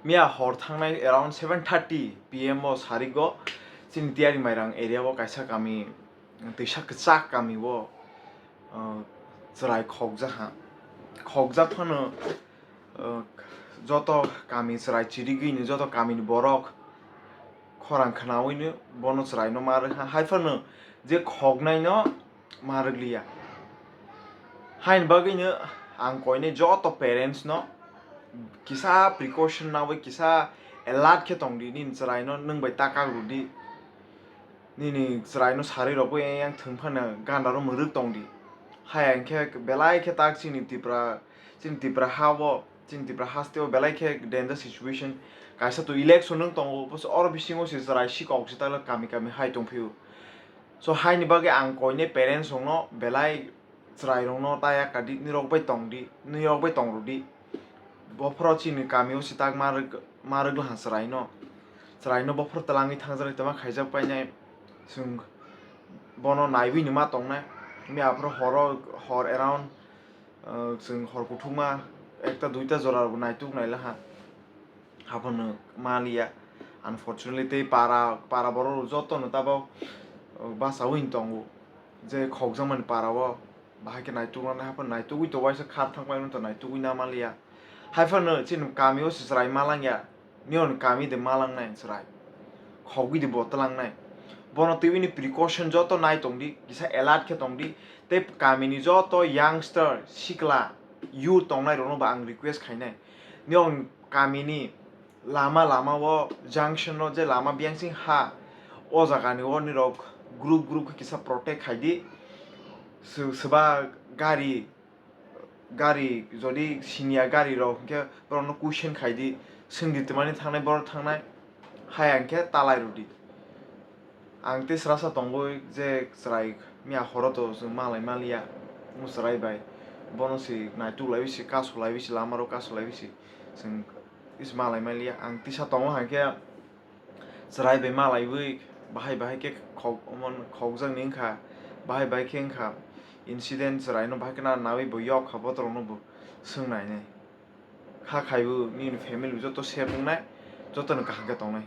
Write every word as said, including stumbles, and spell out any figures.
Miya hor thangnai around seven thirty P M o sarigo chini Tiyari Mairang area o kaisa kami, twisa kwchak kami o, uh, chwrai khokjaha. Khokjak phano, uh, joto kami chwrai chirigwino joto kamini borok khorang khwnawino bono chwraino ma rwkha. Hai phano je khoknaino ma rwkliya. Haini bagwino ang koinai joto parents no kisa precaution nawi, kisa alert khe tongdi, nini chwraino nwng bai ta kak rwdi, nini chwraino sarwi rokbo yang thwng phano ganda rok mwrwk tongdi. Haya hinkhe belai khe tak chini Tripura, chini Tripura ha o, chini Tripura haste o belai khe danger situation. Kaisa to election nwng tongo, bwswk oro bisingo se chwrai si kok se tala kami kami hai tongphio. So haini bagwi ang koinai parents rokno belai chwrairokno ta ya kadi, nirok bai tongdi, nirok bai tongrwdi. Bophoro chini kamio se tak ma rwk, ma rwk laha chwraino. Chwraino bophor twlangwi thangjaknai twma khaijak painai. Chwng bono naiwi ni ma tongnai. Miya aphuru horo, hor around, uh, chwng hor kuthukma ekta duita jora rokbo naituk nai laha. Haphano maliya. Unfortunately, tei para, para borok rok joto no tabok, uh, basawi tongo. Je khokjakmani para o, bahai khe naituk rwnai, haphano naitugwi to waisa khar thang pai to naitugwi na maliya. Haiphano chini kami o se chwrai malangya, nini kami de malangnai chwrai. Khogwi de bo twlangnai. Bono twiwi ni precaution joto nai tongdi, kisa alert khe tongdi. Tei kamini joto youngster, sikla, youth tongnai rokno bo ang request khainai. Nini kamini lama, lama o junction o je lama biyangsing ha, o jaga ni o nirok group group khe kisa protect khaidi. Sw-, swba gari, gari jodi siniya gari rok hinkhe borokno question khaidi, swngdi twmani thangnai borok thangnai, haya hinkhe talai rwdi. Ang tei swrasa tongwi je chwrai miya horo to chwng malai maliya, o chwrai bai bono se naituk laiwi se, kasu laiwi se, lama rok kasu laiwi se, chwng is malai maliya. Ang tisa tongo hinkhe chwrai bai malaiwi bahai bahai khe khok-, omo khokjakni wngkha, bahai bahai khe wngkha incident, chwraino bahai khe na nawi bo yok kha, botorokno bo swngnainai. Kha khaibo nini family bo joto safe wngnai, jotono kaham khe tongnai.